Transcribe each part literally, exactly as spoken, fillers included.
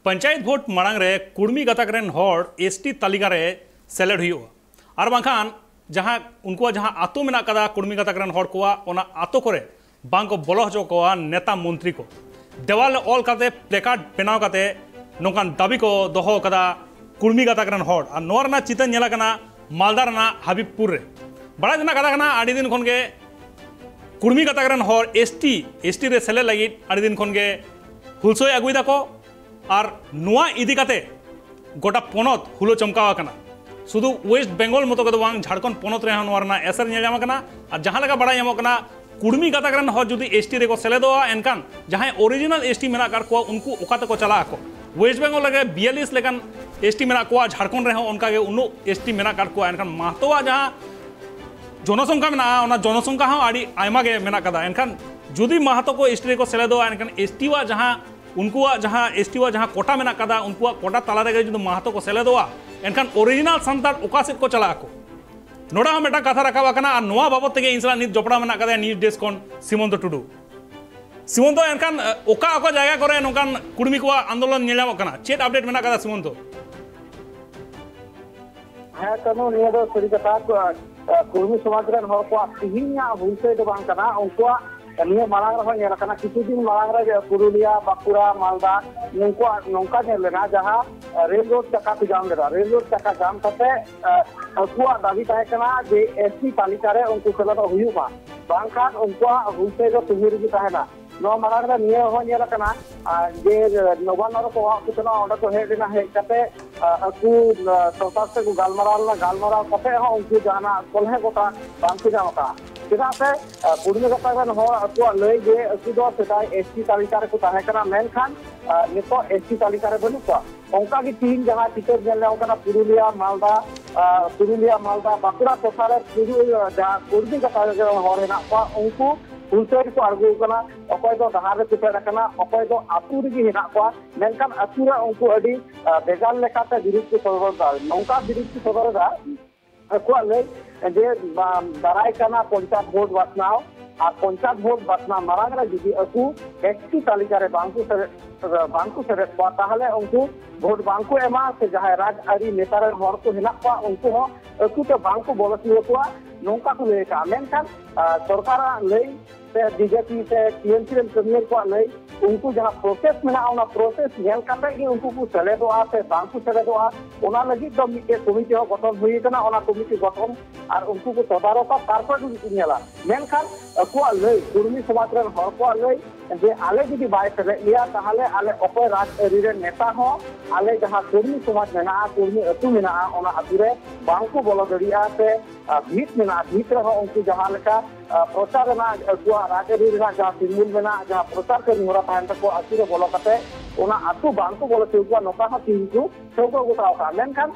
ᱯᱚᱧᱪᱟᱭᱮᱛ ᱵᱷᱳᱴ ᱢᱟᱲᱟᱝ ᱨᱮ ᱠᱩᱲᱢᱤ ᱜᱟᱛᱟᱠ ᱨᱮᱱ ᱦᱚᱲ ᱮᱥ ᱴᱤ ᱛᱟᱹᱞᱤᱠᱟ ᱨᱮ ᱥᱮᱞᱮᱫ ᱦᱩᱭᱩᱜᱼᱟ, ᱟᱨ ᱵᱟᱝᱠᱷᱟᱱ ᱡᱟᱦᱟᱸ ᱩᱱᱠᱩᱣᱟᱜ ᱡᱟᱦᱟᱸ ᱟᱛᱳ ᱢᱮᱱᱟᱜ ᱠᱟᱫᱟ ᱠᱩᱲᱢᱤ ᱜᱟᱛᱟᱠ ᱨᱮᱱ ᱦᱚᱲ ᱠᱚᱣᱟᱜ, ᱚᱱᱟ ᱟᱛᱳ ᱠᱚᱨᱮ ᱵᱟᱝ ᱠᱚ ᱵᱚᱞᱚ ᱦᱚᱪᱚ ᱠᱚᱣᱟ ᱱᱮᱛᱟ ᱢᱚᱱᱛᱨᱤ ᱠᱚ᱾ ᱫᱮᱣᱟᱞ ᱨᱮ ᱚᱞ ᱠᱟᱛᱮ, ᱯᱞᱮᱠᱟᱨᱰ ᱵᱮᱱᱟᱣ ᱠᱟᱛᱮ ᱱᱚᱝᱠᱟᱱ ᱫᱟᱹᱵᱤ ᱠᱚ ᱫᱚᱦᱚ ᱠᱟᱫᱟ ᱠᱩᱲᱢᱤ ᱜᱟᱛᱟᱠ ᱨᱮᱱ ᱦᱚᱲ᱾ ᱟᱨ ᱱᱚᱣᱟ ᱨᱮᱱᱟᱜ ᱪᱤᱛᱟᱹᱨ ᱧᱮᱞ ᱟᱠᱟᱱᱟ ᱢᱟᱞᱫᱟ ᱨᱮᱱᱟᱜ ᱦᱟᱵᱤᱵᱽᱯᱩᱨ ᱨᱮ᱾ ᱵᱟᱲᱟᱭ ᱨᱮᱱᱟᱜ ᱠᱟᱛᱷᱟ ᱠᱟᱱᱟ, ᱟᱹᱰᱤ ᱫᱤᱱ ᱠᱷᱚᱱ ᱜᱮ ᱠᱩᱲᱢᱤ ᱜᱟᱛᱟᱠ ᱨᱮᱱ ᱦᱚᱲ ᱮᱥ ᱴᱤ, ᱮᱥ ᱴᱤ ᱨᱮ ᱥᱮᱞᱮᱫ ᱞᱟᱹᱜᱤᱫ ᱟᱹᱰᱤ ᱫᱤᱱ ᱠᱷᱚᱱ ᱜᱮ ᱦᱩᱞᱥᱟᱹᱭ ᱟᱹᱜᱩᱭ ᱫᱟᱠᱚ᱾ ᱟᱨ ᱱᱚᱣᱟ ᱤᱫᱤ ᱠᱟᱛᱮ ᱜᱚᱴᱟ ᱯᱚᱱᱚᱛ ᱦᱩᱞᱟᱹ ᱪᱚᱢᱠᱟᱣ ᱟᱠᱟᱱᱟ᱾ ᱥᱩᱫᱷᱩ ᱳᱭᱮᱥᱴ ᱵᱮᱝᱜᱚᱞ ᱢᱚᱛᱚ ᱜᱮ ᱫᱚ ᱵᱟᱝ, ᱡᱷᱟᱲᱠᱷᱚᱸᱰ ᱯᱚᱱᱚᱛ ᱨᱮᱦᱚᱸ ᱱᱚᱣᱟ ᱨᱮᱱᱟᱜ ᱮᱥᱮᱨ ᱧᱮᱞ ᱧᱟᱢ ᱟᱠᱟᱱᱟ᱾ ᱟᱨ ᱡᱟᱦᱟᱸ ᱞᱮᱠᱟ ᱵᱟᱲᱟᱭ ᱧᱟᱢᱚᱜ ᱠᱟᱱᱟ, ᱠᱩᱲᱢᱤ ᱜᱟᱛᱟᱠ ᱨᱮᱱ ᱦᱚᱲ ᱡᱩᱫᱤ ᱮᱥ ᱴᱤ ᱨᱮᱠᱚ ᱥᱮᱞᱮᱫᱚᱜᱼᱟ, ᱮᱱᱠᱷᱟᱱ ᱡᱟᱦᱟᱸᱭ ᱚᱨᱤᱡᱤᱱᱟᱞ ᱮᱥ ᱴᱤ ᱢᱮᱱᱟᱜ ᱟᱠᱟᱫ ᱠᱚᱣᱟ, ᱩᱱᱠᱩ ᱚᱠᱟ ᱛᱮᱠᱚ ᱪᱟᱞᱟᱜ ᱟᱠᱚ? ᱳᱭᱮᱥᱴ ᱵᱮᱝᱜᱚᱞ ᱨᱮᱜᱮ ᱵᱤᱭᱟᱞᱤᱥ ᱞᱮᱠᱟᱱ ᱮᱥ ᱴᱤ ᱢᱮᱱᱟᱜ ᱠᱚᱣᱟ, ᱡᱷᱟᱲᱠᱷᱚᱸᱰ ᱨᱮᱦᱚᱸ ᱚᱱᱠᱟ ᱜᱮ ᱩᱱᱟᱹᱜ ᱮᱥ ᱴᱤ ᱢᱮᱱᱟᱜ ᱟᱠᱟᱫ ᱠᱚᱣᱟ, ᱮᱱᱠᱷᱟᱱ ᱢᱟᱦᱛᱚᱣᱟᱜ ᱡᱟᱦᱟᱸ ᱡᱚᱱᱚᱥᱚᱝᱠᱷᱟ ᱢᱮᱱᱟᱜᱼᱟ, ᱚᱱᱟ ᱡᱚᱱᱚᱥᱚᱝᱠᱷᱟ ᱦᱚᱸ ᱟᱹᱰᱤ ᱟᱭᱢᱟ ᱜᱮ ᱢᱮᱱᱟᱜ ᱟᱠᱟᱫᱟ᱾ ᱮᱱᱠᱷᱟᱱ ᱡᱩᱫᱤ ᱢᱟᱦᱛᱚ ᱠᱚ ᱮᱥ ᱴᱤ ᱨᱮᱠᱚ ᱥᱮᱞᱮᱫᱚᱜᱼᱟ, ᱮᱱᱠᱷᱟᱱ ᱮᱥ ᱴᱤ ᱣᱟᱜ ᱡᱟᱦᱟᱸ, ᱩᱱᱠᱩᱣᱟᱜ ᱡᱟᱦᱟᱸ ᱮᱥ ᱴᱤ ᱣᱟᱜ ᱡᱟᱦᱟᱸ ᱠᱳᱴᱟ ᱢᱮᱱᱟᱜ ᱟᱠᱟᱫᱟ, ᱩᱱᱠᱩᱣᱟᱜ ᱠᱳᱴᱟ ᱛᱟᱞᱟ ᱨᱮᱜᱮ ᱡᱩᱫᱤ ᱢᱟᱦᱛᱚ ᱠᱚ ᱥᱮᱞᱮᱫᱚᱜᱼᱟ, ᱮᱱᱠᱷᱟᱱ ᱚᱨᱤᱡᱤᱱᱟᱞ ᱥᱟᱱᱛᱟᱲ ᱚᱠᱟ ᱥᱮᱫ ᱠᱚ ᱪᱟᱞᱟᱜ ᱟᱠᱚ? ᱱᱚᱰᱮ ᱦᱚᱸ ᱢᱤᱫᱴᱟᱝ ᱠᱟᱛᱷᱟ ᱨᱟᱠᱟᱵ ᱟᱠᱟᱱᱟ᱾ ᱟᱨ ᱱᱚᱣᱟ ᱵᱟᱵᱚᱛ ᱛᱮᱜᱮ ᱤᱧ ᱥᱟᱞᱟᱜ ᱱᱤᱛ ᱡᱚᱯᱲᱟᱣ ᱢᱮᱱᱟᱜ ᱟᱠᱟᱫᱮᱭᱟ ᱱᱤᱭᱩᱡᱽ ᱰᱮᱥᱠ ᱠᱷᱚᱱ ᱥᱤᱢᱚᱱᱛᱚ ᱴᱩᱰᱩ᱾ ᱥᱤᱢᱚᱱᱛᱚ, ᱮᱱᱠᱷᱟᱱ, ᱮ, ᱚᱠᱟ ᱚᱠᱟ ᱡᱟᱭᱜᱟ ᱠᱚᱨᱮ ᱱᱚᱝᱠᱟᱱ ᱠᱩᱲᱢᱤ ᱠᱚᱣᱟᱜ ᱟᱱᱫᱳᱞᱚᱱ ᱧᱮᱞ ᱧᱟᱢᱚᱜ ᱠᱟᱱᱟ? ᱪᱮᱫ ᱟᱯᱰᱮᱴ ᱢᱮᱱᱟᱜ ᱟᱠᱟᱫᱟ, ᱥᱤᱢᱚᱱᱛᱚ? ᱦᱮᱸ ᱠᱟᱹᱱᱩ, ᱱᱤᱭᱟᱹ ᱫᱚ ᱥᱟᱹᱨᱤ ᱠᱟᱛᱷᱟ᱾ ᱠᱚ-, ᱮ, ᱠᱩᱲᱢᱤ ᱥᱚᱢᱟᱡᱽ ᱨᱮᱱ ᱦᱚᱲ ᱠᱚᱣᱟᱜ ᱛᱤᱦᱤᱧᱟᱜ ᱦᱩᱞᱥᱟᱹᱭ ᱫᱚ ᱵᱟᱝ ᱠᱟᱱᱟ᱾ ᱩᱱᱠᱩᱣᱟᱜ ᱱᱤᱭᱟᱹ ᱢᱟᱲᱟᱝ ᱨᱮᱦᱚᱸ ᱧᱮᱞ ᱟᱠᱟᱱᱟ, ᱠᱤᱪᱷᱩ ᱫᱤᱱ ᱢᱟᱲᱟᱝ ᱨᱮ ᱯᱩᱨᱩᱞᱤᱭᱟ, ᱵᱟᱸᱠᱩᱲᱟ, ᱢᱟᱞᱫᱟ, ᱱᱩᱠᱩᱣᱟᱜ ᱱᱚᱝᱠᱟ ᱧᱮᱞ ᱞᱮᱱᱟ, ᱡᱟᱦᱟᱸ, ᱮ, ᱨᱮᱞ ᱨᱳᱰ ᱪᱟᱠᱟ ᱠᱚ ᱡᱟᱢ ᱞᱮᱫᱟ᱾ ᱨᱮᱞ ᱨᱳᱰ ᱪᱟᱠᱟ ᱡᱟᱢ ᱠᱟᱛᱮ, ᱮ, ᱟᱠᱚᱣᱟᱜ ᱫᱟᱹᱵᱤ ᱛᱟᱦᱮᱸ ᱠᱟᱱᱟ ᱡᱮ ᱮᱥ ᱴᱤ ᱛᱟᱹᱞᱤᱠᱟ ᱨᱮ ᱩᱱᱠᱩ ᱥᱮᱞᱮᱫᱚᱜ ᱦᱩᱭᱩᱜ ᱢᱟ, ᱵᱟᱝᱠᱷᱟᱱ ᱩᱱᱠᱩᱣᱟᱜ ᱦᱩᱞᱥᱟᱹᱭ ᱫᱚ ᱛᱩᱦᱤ ᱨᱮᱜᱮ ᱛᱟᱦᱮᱱᱟ᱾ ᱱᱚᱣᱟ ᱢᱟᱲᱟᱝ ᱨᱮ ᱱᱤᱭᱟᱹ ᱦᱚᱸ ᱧᱮᱞ ᱟᱠᱟᱱᱟ, ᱟᱨ ᱡᱮ ᱱᱚᱵᱟᱱᱱᱚ ᱨᱮᱠᱚ ᱦᱚᱦᱚ ᱟᱠᱚ ᱠᱟᱱᱟ, ᱚᱸᱰᱮ ᱠᱚ ᱦᱮᱡ ᱞᱮᱱᱟ, ᱦᱮᱡ ᱠᱟᱛᱮ, ᱟ, ᱟᱠᱚ, ᱟ, ᱥᱚᱨᱠᱟᱨ ᱥᱮᱫ ᱠᱚ ᱜᱟᱞᱢᱟᱨᱟᱣ ᱞᱮᱱᱟ, ᱜᱟᱞᱢᱟᱨᱟᱣ ᱠᱟᱛᱮ ᱦᱚᱸ ᱩᱱᱠᱩ ᱡᱟᱦᱟᱱᱟᱜ ᱥᱚᱞᱦᱮ ᱜᱚᱴᱟ ᱵᱟᱝ ᱠᱚ ᱧᱟᱢ ᱟᱠᱟᱫᱟ᱾ ᱪᱮᱫᱟᱜ ᱥᱮ, ᱟ, ᱠᱩᱲᱢᱤ ᱜᱟᱛᱟᱠ ᱨᱮᱱ ᱦᱚᱲ ᱟᱠᱚᱣᱟᱜ ᱞᱟᱹᱭ ᱡᱮ ᱟᱠᱚ ᱫᱚ ᱥᱮᱫᱟᱭ ᱮᱥ ᱴᱤ ᱛᱟᱹᱞᱤᱠᱟ ᱨᱮᱠᱚ ᱛᱟᱦᱮᱸ ᱠᱟᱱᱟ, ᱢᱮᱱᱠᱷᱟᱱ, ᱟ, ᱱᱤᱛᱚᱜ ᱮᱥ ᱴᱤ ᱛᱟᱹᱞᱤᱠᱟ ᱨᱮ ᱵᱟᱹᱱᱩᱜ ᱠᱚᱣᱟ᱾ ᱚᱱᱠᱟ ᱜᱮ ᱛᱤᱦᱤᱧ ᱡᱟᱦᱟᱸ ᱪᱤᱛᱟᱹᱨ ᱧᱮᱞ ᱧᱟᱢᱚᱜ ᱠᱟᱱᱟ, ᱯᱩᱨᱩᱞᱤᱭᱟ, ᱢᱟᱞᱫᱟ, ᱟ, ᱯᱩᱨᱩᱞᱤᱭᱟ, ᱢᱟᱞᱫᱟ, ᱵᱟᱸᱠᱩᱲᱟ ᱴᱚᱴᱷᱟ ᱨᱮ ᱯᱩᱨᱩ-, ᱡᱟᱦᱟᱸ ᱠᱩᱲᱢᱤ ᱜᱟᱛᱟᱠ ᱨᱮᱱ ᱦᱚᱲ ᱦᱮᱱᱟᱜ ᱠᱚᱣᱟ, ᱩᱱᱠᱩ ᱦᱩᱞᱥᱟᱹᱭ ᱨᱮᱠᱚ ᱟᱬᱜᱚ ᱟᱠᱟᱱᱟ, ᱚᱠᱚᱭ ᱫᱚ ᱰᱟᱦᱟᱨ ᱨᱮᱠᱚ ᱯᱷᱮᱰ ᱟᱠᱟᱱᱟ, ᱚᱠᱚᱭ ᱫᱚ ᱟᱹᱛᱩ ᱨᱮᱜᱮ ᱦᱮᱱᱟᱜ ᱠᱚᱣᱟ, ᱢᱮᱱᱠᱷᱟᱱ ᱟᱹᱛᱩ ᱨᱮ ᱩᱱᱠᱩ ᱟᱹᱰᱤ, ᱟ, ᱵᱷᱮᱜᱟᱨ ᱞᱮᱠᱟᱛᱮ ᱵᱤᱨᱤᱫ ᱠᱚ ᱥᱚᱫᱚᱨ ᱮᱫᱟ᱾ ᱱᱚᱝᱠᱟ ᱵᱤᱨᱤᱫ ᱠᱚ ᱥᱚᱫᱚᱨ ᱮᱫᱟ, ᱟᱠᱚᱣᱟᱜ ᱞᱟᱹᱭ ᱡᱮ, ᱵᱟ-, ᱫᱟᱨᱟᱭ ᱠᱟᱱᱟ ᱯᱚᱧᱪᱟᱭᱮᱛ ᱵᱷᱳᱴ ᱵᱟᱪᱷᱱᱟᱣ, ᱟᱨ ᱯᱚᱧᱪᱟᱭᱮᱛ ᱵᱷᱳᱴ ᱵᱟᱪᱷᱱᱟᱣ ᱢᱟᱲᱟᱝ ᱨᱮ ᱡᱩᱫᱤ ᱟᱹᱠᱩ ᱮᱥ ᱴᱤ ᱛᱟᱹᱞᱤᱠᱟ ᱨᱮ ᱵᱟᱝᱠᱚ ᱥᱮᱞᱮᱫ, ᱵᱟᱝᱠᱚ ᱥᱮᱞᱮᱫ ᱠᱚᱣᱟ, ᱛᱟᱦᱚᱞᱮ ᱩᱱᱠᱩ ᱵᱷᱳᱴ ᱵᱟᱝᱠᱚ ᱮᱢᱟ, ᱥᱮ ᱡᱟᱦᱟᱸᱭ ᱨᱟᱡᱽᱟᱹᱨᱤ ᱱᱮᱛᱟ ᱨᱮᱱ ᱦᱚᱲ ᱠᱚ ᱦᱮᱱᱟᱜ ᱠᱚᱣᱟ, ᱩᱱᱠᱩ ᱦᱚᱸ ᱟᱹᱠᱩ ᱛᱮ ᱵᱟᱝᱠᱚ ᱵᱚᱞᱚ ᱦᱚᱪᱚ ᱟᱠᱚᱣᱟ, ᱱᱚᱝᱠᱟ ᱠᱚ ᱞᱟᱹᱭ ᱟᱠᱟᱫᱼᱟ᱾ ᱢᱮᱱᱠᱷᱟᱱ, ᱟᱨ, ᱥᱚᱨᱠᱟᱨᱟᱜ ᱞᱟᱹᱭ ᱥᱮ ᱵᱤᱡᱮᱯᱤ ᱥᱮ ᱴᱤ ᱮᱢ ᱥᱤ ᱨᱮᱱ ᱠᱟᱹᱢᱤᱭᱟᱹ ᱠᱚᱣᱟᱜ ᱞᱟᱹᱭ, ᱩᱱᱠᱩ ᱡᱟᱦᱟᱸ ᱯᱨᱚᱥᱮᱥ ᱢᱮᱱᱟᱜᱼᱟ, ᱚᱱᱟ ᱯᱨᱚᱥᱮᱥ ᱧᱮᱞ ᱠᱟᱛᱮ ᱜᱮ ᱩᱱᱠᱩ ᱠᱚ ᱥᱮᱞᱮᱫᱚᱜᱼᱟ ᱥᱮ ᱵᱟᱝ ᱠᱚ ᱥᱮᱞᱮᱫᱚᱜᱼᱟ, ᱚᱱᱟ ᱞᱟᱹᱜᱤᱫ ᱫᱚ ᱢᱤᱫᱴᱮᱡ ᱠᱚᱢᱤᱴᱤ ᱦᱚᱸ ᱜᱚᱴᱷᱚᱱ ᱦᱩᱭ ᱟᱠᱟᱱᱟ᱾ ᱚᱱᱟ ᱠᱚᱢᱤᱴᱤ ᱜᱚᱴᱷᱚᱱ ᱟᱨ ᱩᱱᱠᱩ ᱠᱚ ᱛᱚᱫᱟᱨᱚᱠᱟ, ᱛᱟᱨᱯᱚᱨ ᱜᱮ ᱠᱚ ᱧᱮᱞᱟ᱾ ᱢᱮᱱᱠᱷᱟᱱ ᱟᱠᱚᱣᱟᱜ ᱞᱟᱹᱭ, ᱠᱩᱲᱢᱤ ᱥᱚᱢᱟᱡᱽ ᱨᱮᱱ ᱦᱚᱲ ᱠᱚᱣᱟᱜ ᱞᱟᱹᱭ ᱡᱮ ᱟᱞᱮ ᱡᱩᱫᱤ ᱵᱟᱭ ᱥᱮᱞᱮᱫ ᱞᱮᱭᱟ, ᱛᱟᱦᱚᱞᱮ ᱟᱞᱮ ᱚᱠᱚᱭ ᱨᱟᱡᱽᱟᱹᱨᱤ ᱨᱮᱱ ᱱᱮᱛᱟ ᱦᱚᱸ ᱟᱞᱮ ᱡᱟᱦᱟᱸ ᱠᱩᱲᱢᱤ ᱥᱚᱢᱟᱡᱽ ᱢᱮᱱᱟᱜᱼᱟ, ᱠᱩᱲᱢᱤ ᱟᱹᱛᱩ ᱢᱮᱱᱟᱜᱼᱟ, ᱚᱱᱟ ᱟᱹᱛᱩ ᱨᱮ ᱵᱟᱝ ᱠᱚ ᱵᱚᱞᱚ ᱫᱟᱲᱮᱭᱟᱜᱼᱟ᱾ ᱥᱮ, ᱟᱨ, ᱵᱷᱤᱛ ᱢᱮᱱᱟᱜᱼᱟ, ᱵᱷᱤᱛ ᱨᱮᱦᱚᱸ ᱩᱱᱠᱩ ᱡᱟᱦᱟᱸ ᱞᱮᱠᱟ, ᱟᱨ, ᱯᱨᱚᱪᱟᱨ ᱨᱮᱱᱟᱜ, ᱟᱠᱚᱣᱟᱜ ᱨᱟᱡᱽᱟᱹᱨᱤ ᱨᱮᱱᱟᱜ ᱡᱟᱦᱟᱸ ᱥᱤᱢᱵᱚᱞ ᱢᱮᱱᱟᱜᱼᱟ, ᱡᱟᱦᱟᱸ ᱯᱨᱚᱪᱟᱨ ᱠᱟᱹᱢᱤ ᱦᱚᱨᱟ ᱛᱟᱦᱮᱱ ᱛᱟᱠᱚᱣᱟ, ᱟᱹᱛᱩ ᱨᱮ ᱵᱚᱞᱚ ᱠᱟᱛᱮ ᱚᱱᱟ ᱟᱹᱛᱩ ᱵᱟᱝ ᱠᱚ ᱵᱚᱞᱚ ᱦᱚᱪᱚ ᱠᱚᱣᱟ, ᱱᱚᱝᱠᱟ ᱦᱚᱸ ᱛᱤᱦᱤᱧ ᱠᱚ ᱴᱷᱟᱹᱣᱠᱟᱹ ᱜᱚᱴᱟ ᱟᱠᱟᱫᱼᱟ᱾ ᱢᱮᱱᱠᱷᱟᱱ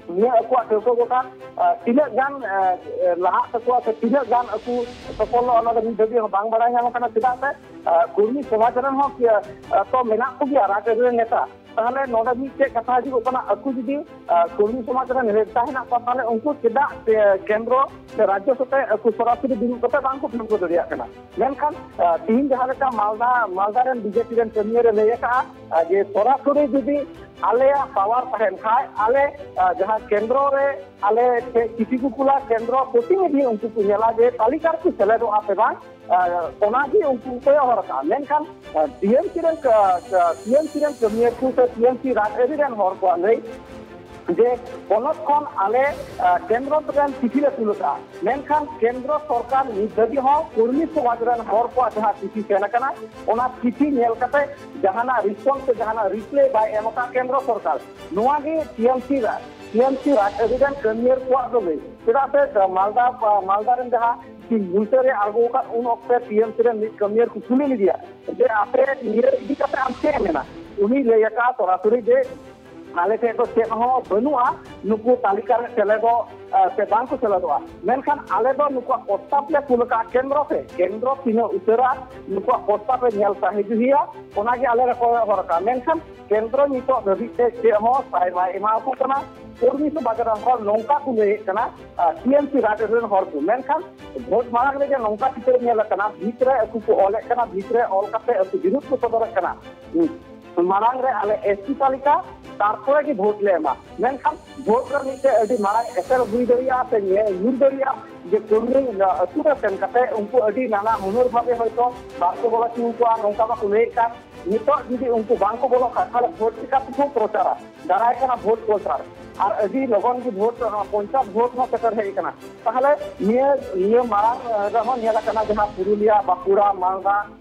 ᱱᱤᱭᱟᱹ ᱟᱠᱚᱣᱟᱜ ᱴᱷᱟᱹᱣᱠᱟᱹ ᱜᱚᱴᱟ, ᱟᱨ, ᱛᱤᱱᱟᱹᱜ ᱜᱟᱱ, ᱟᱨ, ᱞᱟᱦᱟᱜ ᱛᱟᱠᱚᱣᱟ ᱥᱮ ᱛᱤᱱᱟᱹᱜ ᱜᱟᱱ ᱟᱠᱚ ᱥᱚᱯᱷᱚᱞᱚᱜᱼᱟ, ᱚᱱᱟ ᱫᱚ ᱱᱤᱛ ᱫᱷᱟᱹᱵᱤᱡ ᱦᱚᱸ ᱵᱟᱝ ᱵᱟᱲᱟᱭ ᱧᱟᱢ ᱟᱠᱟᱱᱟ᱾ ᱪᱮᱫᱟᱜ ᱥᱮ, ᱟᱨ, ᱠᱩᱲᱢᱤ ᱥᱚᱢᱟᱡᱽ ᱨᱮᱱ ᱦᱚᱸ ᱠᱤ, ᱟᱨ, ᱛᱚ ᱢᱮᱱᱟᱜ ᱠᱚᱜᱮᱭᱟ ᱨᱟᱡᱽᱟᱹᱨᱤ ᱨᱮᱱ ᱱᱮᱛᱟ᱾ ᱛᱟᱦᱚᱞᱮ ᱱᱚᱰᱮ ᱢᱤᱫᱴᱮᱡ ᱠᱟᱛᱷᱟ ᱦᱤᱡᱩᱜᱚᱜ ᱠᱟᱱᱟ, ᱟᱠᱚ ᱡᱩᱫᱤ, ᱟᱨ, ᱠᱩᱲᱢᱤ ᱥᱚᱢᱟᱡᱽ ᱨᱮᱱ ᱱᱮᱛᱟ ᱦᱮᱱᱟᱜ ᱠᱚᱣᱟ, ᱛᱟᱦᱚᱞᱮ ᱩᱱᱠᱩ ᱪᱮᱫᱟᱜ, ᱮ, ᱠᱮᱱᱫᱨᱚ ᱥᱮ ᱨᱟᱡᱽᱡᱚ ᱥᱟᱛᱮ ᱟᱠᱚ ᱥᱚᱨᱟᱥᱚᱨᱤ ᱫᱩᱲᱩᱵ ᱠᱟᱛᱮ ᱵᱟᱝ ᱠᱚ ᱴᱷᱟᱹᱣᱠᱟᱹ ᱫᱟᱲᱮᱭᱟᱜ ᱠᱟᱱᱟ? ᱢᱮᱱᱠᱷᱟᱱ, ᱟᱨ, ᱛᱤᱦᱤᱧ ᱡᱟᱦᱟᱸ ᱞᱮᱠᱟ ᱢᱟᱞᱫᱟ, ᱢᱟᱞᱫᱟ ᱨᱮᱱ ᱵᱤᱡᱮᱯᱤ ᱨᱮᱱ ᱠᱟᱹᱢᱤᱭᱟᱹ ᱨᱮ ᱞᱟᱹᱭ ᱟᱠᱟᱫᱼᱟ, ᱟᱨ, ᱡᱮ ᱥᱚᱨᱟᱥᱚᱨᱤ ᱡᱩᱫᱤ ᱟᱞᱮᱭᱟᱜ ᱯᱟᱣᱟᱨ ᱛᱟᱦᱮᱱ ᱠᱷᱟᱡ, ᱟᱞᱮ, ᱟᱨ, ᱡᱟᱦᱟᱸ ᱠᱮᱱᱫᱨᱚ ᱨᱮ ᱟᱞᱮ ᱴᱷᱮᱡ ᱪᱤᱴᱷᱤ ᱠᱚ ᱠᱩᱞᱟ, ᱠᱮᱱᱫᱨᱚ ᱯᱨᱚᱛᱤᱱᱤᱫᱷᱤ ᱩᱱᱠᱩ ᱠᱚ ᱧᱮᱞᱟ ᱡᱮ ᱛᱟᱹᱞᱤᱠᱟ ᱨᱮᱠᱚ ᱥᱮᱞᱮᱫᱚᱜᱼᱟ ᱥᱮ ᱵᱟᱝ, ᱟᱨ, ᱚᱱᱟᱜᱮ ᱩᱱᱠᱩ ᱠᱚ ᱠᱚᱭᱚᱜ ᱦᱚᱨ ᱠᱟᱜᱼᱟ᱾ ᱢᱮᱱᱠᱷᱟᱱ, ᱟᱨ, ᱴᱤ ᱮᱢ ᱥᱤ ᱨᱮᱱ, ᱟᱨ, ᱴᱤ ᱮᱢ ᱥᱤ ᱨᱟᱡᱽᱟᱹᱨᱤ ᱨᱮᱱ ᱦᱚᱲ ᱠᱚᱣᱟᱜ ᱞᱟᱹᱭ ᱡᱮ ᱯᱚᱱᱚᱛ ᱠᱷᱚᱱ ᱟᱞᱮ, ᱟᱨ, ᱠᱮᱱᱫᱨᱚ ᱨᱮᱱ ᱪᱤᱴᱷᱤ ᱞᱮ ᱠᱩᱞ ᱠᱟᱜᱼᱟ, ᱢᱮᱱᱠᱷᱟᱱ ᱠᱮᱱᱫᱨᱚ ᱥᱚᱨᱠᱟᱨ ᱱᱤᱛ ᱫᱷᱟᱹᱵᱤᱡ ᱦᱚᱸ ᱠᱩᱲᱢᱤ ᱥᱚᱢᱟᱡᱽ ᱨᱮᱱ ᱦᱚᱲ ᱠᱚᱣᱟᱜ ᱡᱟᱦᱟᱸ ᱪᱤᱴᱷᱤ ᱥᱮᱱ ᱟᱠᱟᱱᱟ, ᱚᱱᱟ ᱪᱤᱴᱷᱤ ᱧᱮᱞ ᱠᱟᱛᱮ ᱡᱟᱦᱟᱱᱟᱜ ᱨᱮᱥᱯᱚᱱᱥ ᱥᱮ ᱡᱟᱦᱟᱱᱟᱜ ᱨᱤᱯᱞᱟᱭ ᱵᱟᱭ ᱮᱢ ᱟᱠᱟᱫ ᱠᱮᱱᱫᱨᱚ ᱥᱚᱨᱠᱟᱨ᱾ ᱱᱚᱣᱟ ᱜᱮ ᱴᱤ ᱮᱢ ᱥᱤ ᱨᱟ-, ᱴᱤ ᱮᱢ ᱥᱤ ᱨᱟᱡᱽᱟᱹᱨᱤ ᱨᱮᱱ ᱠᱟᱹᱢᱤᱭᱟᱹ ᱠᱚᱣᱟᱜ ᱫᱚ ᱞᱟᱹᱭ᱾ ᱪᱮᱫᱟᱜ ᱥᱮ ᱢᱟᱞᱫᱟ, ᱢᱟᱞᱫᱟ ᱨᱮᱱ ᱡᱟᱦᱟᱸ ᱛᱤᱦᱤᱧ ᱦᱩᱞᱥᱟᱹᱭ ᱨᱮ ᱟᱬᱜᱚ ᱟᱠᱟᱫ, ᱩᱱ ᱚᱠᱛᱮ ᱴᱤ ᱮᱢ ᱥᱤ ᱨᱮᱱ ᱢᱤᱫ ᱠᱟᱹᱢᱤᱭᱟᱹ ᱠᱚ ᱠᱩᱞᱤ ᱞᱮᱫᱮᱭᱟ ᱡᱮ, "ᱟᱯᱮ ᱱᱤᱭᱟᱹ ᱤᱫᱤ ᱠᱟᱛᱮ ᱟᱢ ᱪᱮᱫ ᱮᱢ ᱢᱮᱱᱟ?" ᱩᱱᱤ ᱞᱟᱹᱭ ᱟᱠᱟᱫ ᱥᱚᱨᱟᱥᱚᱨᱤ ᱡᱮ, ᱟᱞᱮ ᱴᱷᱮᱱ ᱫᱚ ᱪᱮᱫ ᱦᱚᱸ ᱵᱟᱹᱱᱩᱜᱼᱟ ᱱᱩᱠᱩ ᱛᱟᱹᱞᱤᱠᱟ ᱨᱮ ᱥᱮᱞᱮᱫᱚᱜ ᱥᱮ ᱵᱟᱝ ᱠᱚ ᱥᱮᱞᱮᱫᱚᱜᱼᱟ᱾ ᱢᱮᱱᱠᱷᱟᱱ ᱟᱞᱮ ᱫᱚ ᱱᱩᱠᱩᱣᱟᱜ ᱯᱨᱚᱥᱛᱟᱵ ᱞᱮ ᱠᱩᱞ ᱟᱠᱟᱫ ᱠᱮᱱᱫᱨᱚ ᱥᱮ ᱠᱮᱱᱫᱨᱚ ᱛᱤᱱᱟᱹᱜ ᱩᱥᱟᱹᱨᱟ ᱱᱩᱠᱩᱣᱟᱜ ᱯᱨᱚᱥᱛᱟᱵ ᱮ ᱧᱮᱞ ᱥᱟᱹᱦᱤ ᱡᱩᱦᱤᱭᱟ, ᱚᱱᱟᱜᱮ ᱟᱞᱮ ᱞᱮ ᱠᱚᱭᱚᱜ ᱦᱚᱨ ᱟᱠᱟᱫᱼᱟ᱾ ᱢᱮᱱᱠᱷᱟᱱ ᱠᱮᱱᱫᱨᱚ ᱱᱤᱛᱚᱜ ᱫᱷᱟᱹᱵᱤᱡ ᱛᱮ ᱪᱮᱫ ᱦᱚᱸ ᱥᱟᱭ ᱵᱟᱭ ᱮᱢᱟ ᱠᱚ ᱠᱟᱱᱟ᱾ ᱠᱚᱨᱢᱤ ᱥᱚᱢᱟᱡᱽ ᱨᱮᱱ ᱦᱚᱲ ᱱᱚᱝᱠᱟ ᱠᱚ ᱞᱟᱹᱭᱮᱫ ᱠᱟᱱᱟ, ᱴᱤ ᱮᱢ ᱥᱤ ᱨᱟᱡᱽ ᱨᱮᱱ ᱦᱚᱲ ᱠᱚ, ᱢᱮᱱᱠᱷᱟᱱ ᱵᱷᱳᱴ ᱢᱟᱲᱟᱝ ᱨᱮᱜᱮ ᱱᱚᱝᱠᱟ ᱪᱤᱛᱟᱹᱨ ᱧᱮᱞ ᱟᱠᱟᱱᱟ, ᱵᱷᱤᱛ ᱨᱮ ᱟᱠᱚ ᱠᱚ ᱚᱞᱮᱫ ᱠᱟᱱᱟ, ᱵᱷᱤᱛ ᱨᱮ ᱚᱞ ᱠᱟᱛᱮ ᱟᱠᱚ ᱵᱤᱨᱩᱫᱷ ᱠᱚ ᱥᱚᱫᱚᱨᱮᱫ ᱠᱟᱱᱟ᱾ ᱢᱟᱲᱟᱝ ᱨᱮ ᱟᱞᱮ ᱮᱥ ᱴᱤ ᱛᱟᱹᱞᱤᱠᱟ, ᱛᱟᱨᱯᱚᱨᱮ ᱜᱮ ᱵᱷᱳᱴ ᱞᱮ ᱮᱢᱟ᱾ ᱢᱮᱱᱠᱷᱟᱱ ᱵᱷᱳᱴ ᱨᱮ ᱢᱤᱫᱴᱮᱡ ᱟᱹᱰᱤ ᱢᱟᱨᱟᱝ ᱮᱥᱮᱨ ᱦᱩᱭ ᱫᱟᱲᱮᱭᱟᱜᱼᱟ ᱥᱮ ᱧᱮ-, ᱧᱩᱨ ᱫᱟᱲᱮᱭᱟᱜᱼᱟ ᱡᱮ ᱠᱚᱨᱢᱤ ᱟᱹᱛᱩ ᱨᱮ ᱥᱮᱱ ᱠᱟᱛᱮ ᱩᱱᱠᱩ ᱟᱹᱰᱤ ᱱᱟᱱᱟ ᱦᱩᱱᱟᱹᱨ ᱵᱷᱟᱵᱮ ᱦᱚᱭᱛᱳ ᱵᱟᱝ ᱠᱚ ᱵᱚᱞᱚ ᱦᱚᱪᱚ ᱟᱠᱚᱣᱟ, ᱱᱚᱝᱠᱟ ᱵᱟᱠᱚ ᱞᱟᱹᱭᱮᱫ ᱠᱟᱱ᱾ ᱱᱤᱛᱚᱜ ᱡᱩᱫᱤ ᱩᱱᱠᱩ ᱵᱟᱝ ᱠᱚ ᱵᱚᱞᱚᱜ ᱠᱷᱟᱱ, ᱛᱟᱦᱚᱞᱮ ᱵᱷᱳᱴ ᱪᱤᱠᱟ ᱛᱮᱠᱚ ᱯᱨᱚᱪᱟᱨᱟ? ᱫᱟᱨᱟᱭ ᱠᱟᱱᱟ ᱵᱷᱳᱴ ᱯᱨᱚᱪᱟᱨ, ᱟᱨ ᱟᱹᱰᱤ ᱞᱚᱜᱚᱱ ᱜᱮ ᱵᱷᱳᱴ, ᱯᱚᱧᱪᱟᱭᱮᱛ ᱵᱷᱳᱴ ᱦᱚᱸ ᱥᱮᱴᱮᱨ ᱦᱮᱡ ᱟᱠᱟᱱᱟ᱾ ᱛᱟᱦᱚᱞᱮ ᱱᱤᱭᱟᱹ, ᱱᱤᱭᱟᱹ ᱢᱟᱲᱟᱝ, ᱮ, ᱨᱮᱦᱚᱸ ᱧᱮᱞ ᱟᱠᱟᱱᱟ, ᱡᱟᱦᱟᱸ ᱯᱩᱨᱩᱞᱤᱭᱟ, ᱵᱟᱸᱠᱩᱲᱟ, ᱢᱟᱞᱫᱟ,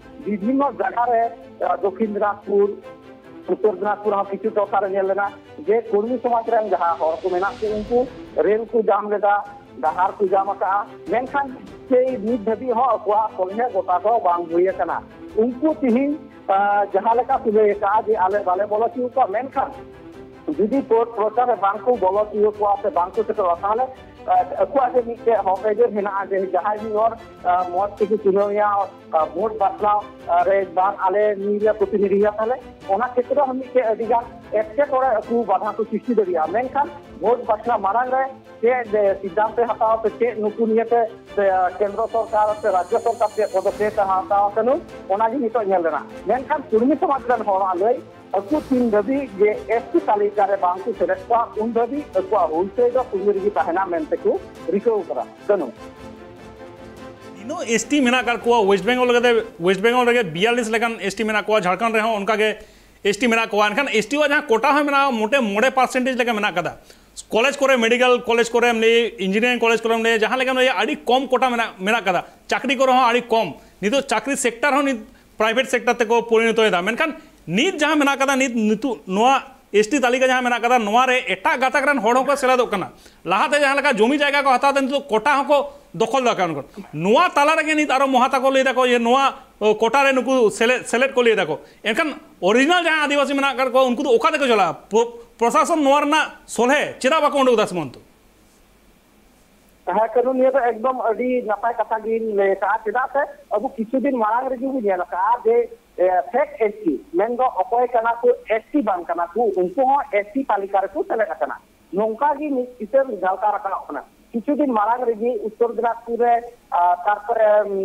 ᱵᱤᱵᱷᱤᱱᱱᱚ ᱡᱟᱭᱜᱟ ᱨᱮ, ᱮ, ᱫᱚᱠᱷᱤᱱ ᱫᱤᱱᱟᱡᱽᱯᱩᱨ, ᱩᱛᱛᱚᱨ ᱫᱤᱱᱟᱡᱽᱯᱩᱨ ᱦᱚᱸ ᱠᱤᱪᱷᱩ ᱴᱚᱴᱷᱟ ᱨᱮ ᱧᱮᱞ ᱞᱮᱱᱟ ᱡᱮ ᱠᱚᱨᱢᱤ ᱥᱚᱢᱟᱡᱽ ᱨᱮᱱ ᱡᱟᱦᱟᱸ ᱦᱚᱲ ᱠᱚ ᱢᱮᱱᱟᱜ ᱠᱚ, ᱩᱱᱠᱩ ᱨᱮᱞ ᱠᱚ ᱡᱟᱢ ᱞᱮᱫᱟ, ᱰᱟᱦᱟᱨ ᱠᱚ ᱡᱟᱢ ᱟᱠᱟᱫᱼᱟ, ᱢᱮᱱᱠᱷᱟᱱ ᱥᱮᱭ ᱱᱤᱛ ᱫᱷᱟᱹᱵᱤᱡ ᱦᱚᱸ ᱟᱠᱚᱣᱟᱜ ᱥᱚᱞᱦᱮ ᱜᱚᱴᱟ ᱫᱚ ᱵᱟᱝ ᱦᱩᱭ ᱟᱠᱟᱱᱟ᱾ ᱩᱱᱠᱩ ᱛᱤᱦᱤᱧ, ᱟ, ᱡᱟᱦᱟᱸ ᱞᱮᱠᱟ ᱠᱚ ᱞᱟᱹᱭ ᱟᱠᱟᱫᱼᱟ ᱡᱮ ᱟᱞᱮ ᱵᱟᱞᱮ ᱵᱚᱞᱚ ᱦᱚᱪᱚ ᱟᱠᱚᱣᱟ, ᱢᱮᱱᱠᱷᱟᱱ ᱡᱩᱫᱤ ᱯᱨᱚ-, ᱯᱨᱚᱪᱟᱨ ᱨᱮ ᱵᱟᱝ ᱠᱚ ᱵᱚᱞᱚ ᱦᱚᱪᱚ ᱟᱠᱚᱣᱟ ᱥᱮ ᱵᱟᱝ ᱠᱚ ᱥᱮᱴᱮᱨᱚᱜᱼᱟ, ᱛᱟᱦᱚᱞᱮ, ᱟ, ᱟᱠᱚᱣᱟᱜ ᱡᱮ ᱢᱤᱫᱴᱮᱡ ᱦᱚᱠ ᱟᱹᱭᱫᱟᱹᱨ ᱦᱮᱱᱟᱜᱼᱟ ᱡᱮ ᱡᱟᱦᱟᱸᱭ ᱢᱤᱫ ᱦᱚᱲ, ᱟ, ᱢᱚᱛ ᱛᱮᱠᱚ ᱪᱩᱱᱟᱹᱣᱮᱭᱟ, ᱟ, ᱵᱷᱳᱴ ᱵᱟᱪᱷᱱᱟᱣ, ᱟ, ᱨᱮ ᱵᱟᱝ ᱟᱞᱮ ᱱᱩᱭ ᱞᱮ ᱯᱨᱚᱛᱤᱱᱤᱫᱷᱤᱭᱟ, ᱛᱟᱦᱚᱞᱮ ᱚᱱᱟ ᱠᱷᱮᱛᱨᱮ ᱦᱚᱸ ᱢᱤᱫᱴᱮᱡ ᱟᱹᱰᱤ ᱜᱟᱱ ᱮᱴᱠᱮᱴᱚᱬᱮ ᱟᱠᱚ ᱵᱟᱫᱷᱟ ᱠᱚ ᱥᱨᱤᱥᱴᱤ ᱫᱟᱲᱮᱭᱟᱜᱼᱟ᱾ ᱢᱮᱱᱠᱷᱟᱱ ᱵᱷᱳᱴ ᱵᱟᱪᱷᱱᱟᱣ ᱢᱟᱲᱟᱝ ᱨᱮ ᱪᱮᱫ, ᱮ, ᱥᱤᱫᱽᱫᱷᱟᱱᱛᱚᱭ ᱦᱟᱛᱟᱣᱟ ᱥᱮ ᱪᱮᱫ ᱱᱩᱠᱩ ᱱᱤᱭᱮᱛᱮ ᱥᱮ, ᱟ, ᱠᱮᱱᱫᱨᱚ ᱥᱚᱨᱠᱟᱨ ᱥᱮ ᱨᱟᱡᱽᱡᱚ ᱥᱚᱨᱠᱟᱨ ᱪᱮᱫ ᱯᱚᱫᱚᱠᱷᱮᱯ ᱮ ᱦᱟᱛᱟᱣᱟ ᱠᱟᱹᱱᱩ, ᱚᱱᱟᱜᱮ ᱱᱤᱛᱚᱜ ᱧᱮᱞ ᱨᱮᱱᱟᱜ᱾ ᱢᱮᱱᱠᱷᱟᱱ ᱠᱚᱨᱢᱤ ᱥᱚᱢᱟᱡᱽ ᱨᱮᱱ ᱦᱚᱲᱟᱜ ᱞᱟᱹᱭ, ᱟᱠᱚ ᱛᱤᱱ ᱫᱷᱟᱹᱵᱤᱡ ᱡᱮ ᱮᱥ ᱴᱤ ᱛᱟᱹᱞᱤᱠᱟ ᱨᱮ ᱵᱟᱝ ᱠᱚ ᱥᱮᱞᱮᱫ ᱠᱚᱣᱟ, ᱩᱱ ᱫᱷᱟᱹᱵᱤᱡ ᱟᱠᱚᱣᱟᱜ ᱦᱩᱞᱥᱟᱹᱭ ᱫᱚ ᱠᱚᱨᱢᱤ ᱨᱮᱜᱮ ᱛᱟᱦᱮᱱᱟ ᱢᱮᱱᱛᱮ ᱠᱚ ᱨᱤᱠᱟᱹᱣ ᱠᱟᱫᱟ᱾ ᱠᱟᱹᱱᱩ᱾ ᱛᱤᱱᱟᱹᱜ ᱮᱥ ᱴᱤ ᱢᱮᱱᱟᱜ ᱟᱠᱟᱫ ᱠᱚᱣᱟ ᱳᱭᱮᱥᱴ ᱵᱮᱝᱜᱚᱞ ᱨᱮᱜᱮ, ᱳᱭᱮᱥᱴ ᱵᱮᱝᱜᱚᱞ ᱨᱮᱜᱮ ᱵᱤᱭᱟᱞᱤᱥ ᱞᱮᱠᱟᱱ ᱮᱥ ᱴᱤ ᱢᱮᱱᱟᱜ ᱠᱚᱣᱟ, ᱡᱷᱟᱲᱠᱷᱚᱸᱰ ᱨᱮᱦᱚᱸ ᱚᱱᱠᱟᱜᱮ ᱮᱥ ᱴᱤ ᱢᱮᱱᱟᱜ ᱠᱚᱣᱟ, ᱮᱱᱠᱷᱟᱱ ᱮᱥ ᱴᱤ ᱣᱟᱜ ᱡᱟᱦᱟᱸ ᱠᱳᱴᱟ ᱦᱚᱸ ᱢᱮᱱᱟᱜᱼᱟ, ᱢᱚᱴᱮ ᱢᱚᱬᱮ ᱯᱟᱨᱥᱮᱱᱴᱮᱡᱽ ᱞᱮᱠᱟ ᱢᱮᱱᱟᱜ ᱟᱠᱟᱫᱟ᱾ ᱠᱚᱞᱮᱡᱽ ᱠᱚᱨᱮ, ᱢᱮᱰᱤᱠᱮᱞ ᱠᱚᱞᱮᱡᱽ ᱠᱚᱨᱮᱢ ᱞᱟᱹᱭ, ᱤᱧᱡᱤᱱᱤᱭᱟᱨᱤᱝ ᱠᱚᱞᱮᱡᱽ ᱠᱚᱨᱮᱢ ᱞᱟᱹᱭ, ᱡᱟᱦᱟᱸ ᱞᱮᱠᱟᱢ ᱞᱟᱹᱭᱟ, ᱟᱹᱰᱤ ᱠᱚᱢ ᱠᱳᱴᱟ ᱢᱮᱱᱟᱜ, ᱢᱮᱱᱟᱜ ᱟᱠᱟᱫᱟ᱾ ᱪᱟᱹᱠᱨᱤ ᱠᱚᱨᱮ ᱦᱚᱸ ᱟᱹᱰᱤ ᱠᱚᱢ, ᱱᱤᱛᱚᱜ ᱪᱟᱹᱠᱨᱤ ᱥᱮᱠᱴᱟᱨ ᱦᱚᱸ ᱱᱤᱛ ᱯᱨᱟᱭᱵᱷᱮᱴ ᱥᱮᱠᱴᱟᱨ ᱛᱮᱠᱚ ᱯᱚᱨᱤᱱᱚᱛᱚᱭᱮᱫᱟ᱾ ᱢᱮᱱᱠᱷᱟᱱ ᱱᱤᱛ ᱡᱟᱦᱟᱸ ᱢᱮᱱᱟᱜ ᱟᱠᱟᱫᱟ, ᱱᱤᱛ, ᱱᱤᱛᱚᱜ ᱱᱚᱣᱟ ᱮᱥ ᱴᱤ ᱛᱟᱹᱞᱤᱠᱟ ᱡᱟᱦᱟᱸ ᱢᱮᱱᱟᱜ ᱠᱟᱫᱟ, ᱱᱚᱣᱟ ᱨᱮ ᱮᱴᱟᱜ ᱜᱟᱛᱟᱠ ᱨᱮᱱ ᱦᱚᱲ ᱦᱚᱸᱠᱚ ᱥᱮᱞᱮᱫᱚᱜ ᱠᱟᱱᱟ᱾ ᱞᱟᱦᱟᱛᱮ ᱡᱟᱦᱟᱸ ᱞᱮᱠᱟ ᱡᱚᱢᱤ ᱡᱟᱭᱜᱟ ᱠᱚ ᱦᱟᱛᱟᱣ ᱛᱟᱦᱮᱸ, ᱱᱤᱛᱚᱜ ᱠᱳᱴᱟ ᱦᱚᱸᱠᱚ ᱫᱚᱠᱷᱚᱞ ᱫᱟ᱾ ᱠᱟᱨᱚᱱ ᱱᱚᱣᱟ ᱛᱟᱞᱟ ᱨᱮᱜᱮ ᱱᱤᱛ ᱟᱨᱚ ᱢᱚᱦᱟᱛᱟ ᱠᱚ ᱞᱟᱹᱭ ᱫᱟᱠᱚ ᱡᱮ ᱱᱚᱣᱟ, ᱚ, ᱠᱳᱴᱟ ᱨᱮ ᱱᱩᱠᱩ ᱥᱮᱞᱮᱫ, ᱥᱮᱞᱮᱫ ᱠᱚ ᱞᱟᱹᱭ ᱫᱟᱠᱚ᱾ ᱮᱱᱠᱷᱟᱱ ᱚᱨᱤᱡᱤᱱᱟᱞ ᱡᱟᱦᱟᱸ ᱟᱹᱫᱤᱵᱟᱹᱥᱤ ᱢᱮᱱᱟᱜ ᱟᱠᱟᱫ ᱠᱚᱣᱟ, ᱩᱱᱠᱩ ᱫᱚ ᱚᱠᱟ ᱛᱮᱠᱚ ᱪᱟᱞᱟᱜᱼᱟ? ᱯᱨᱚ-, ᱯᱨᱚᱥᱟᱥᱚᱱ ᱱᱚᱣᱟ ᱨᱮᱱᱟᱜ ᱥᱚᱞᱦᱮ ᱪᱮᱫᱟᱜ ᱵᱟᱠᱚ ᱩᱰᱩᱠ ᱮᱫᱟ, ᱥᱩᱢᱚᱱᱛᱚ? ᱦᱮᱸ, ᱠᱟᱹᱱᱩ, ᱱᱤᱭᱟᱹ ᱫᱚ ᱮᱠᱫᱚᱢ ᱟᱹᱰᱤ ᱱᱟᱯᱟᱭ ᱠᱟᱛᱷᱟ ᱜᱮᱧ ᱞᱟᱹᱭ ᱟᱠᱟᱫᱼᱟ᱾ ᱪᱮᱫᱟᱜ ᱥᱮ ᱟᱵᱚ ᱠᱤᱪᱷᱩ ᱫᱤᱱ ᱢᱟᱲᱟᱝ ᱨᱮᱜᱮ ᱵᱚᱱ ᱧᱮᱞ ᱟᱠᱟᱫᱼᱟ ᱡᱮ, ᱮ, ᱯᱷᱮᱠ ᱮᱥ ᱴᱤ, ᱢᱮᱱᱫᱚ ᱚᱠᱚᱭ ᱠᱟᱱᱟ ᱠᱚ, ᱮᱥ ᱴᱤ ᱵᱟᱝ ᱠᱟᱱᱟ ᱠᱚ, ᱩᱱᱠᱩ ᱦᱚᱸ ᱮᱥ ᱴᱤ ᱛᱟᱹᱞᱤᱠᱟ ᱨᱮᱠᱚ ᱥᱮᱞᱮᱫ ᱟᱠᱟᱱᱟ᱾ ᱱᱚᱝᱠᱟ ᱜᱮ ᱢᱤᱫ ᱪᱤᱛᱟᱹᱨ ᱡᱷᱟᱞᱠᱟᱣ ᱨᱟᱠᱟᱵ ᱠᱟᱱᱟ᱾ ᱠᱤᱪᱷᱩ ᱫᱤᱱ ᱢᱟᱲᱟᱝ ᱨᱮᱜᱮ ᱩᱛᱛᱚᱨ ᱫᱤᱱᱟᱡᱽᱯᱩᱨ ᱨᱮ, ᱟ, ᱛᱟᱨᱯᱚᱨᱮ,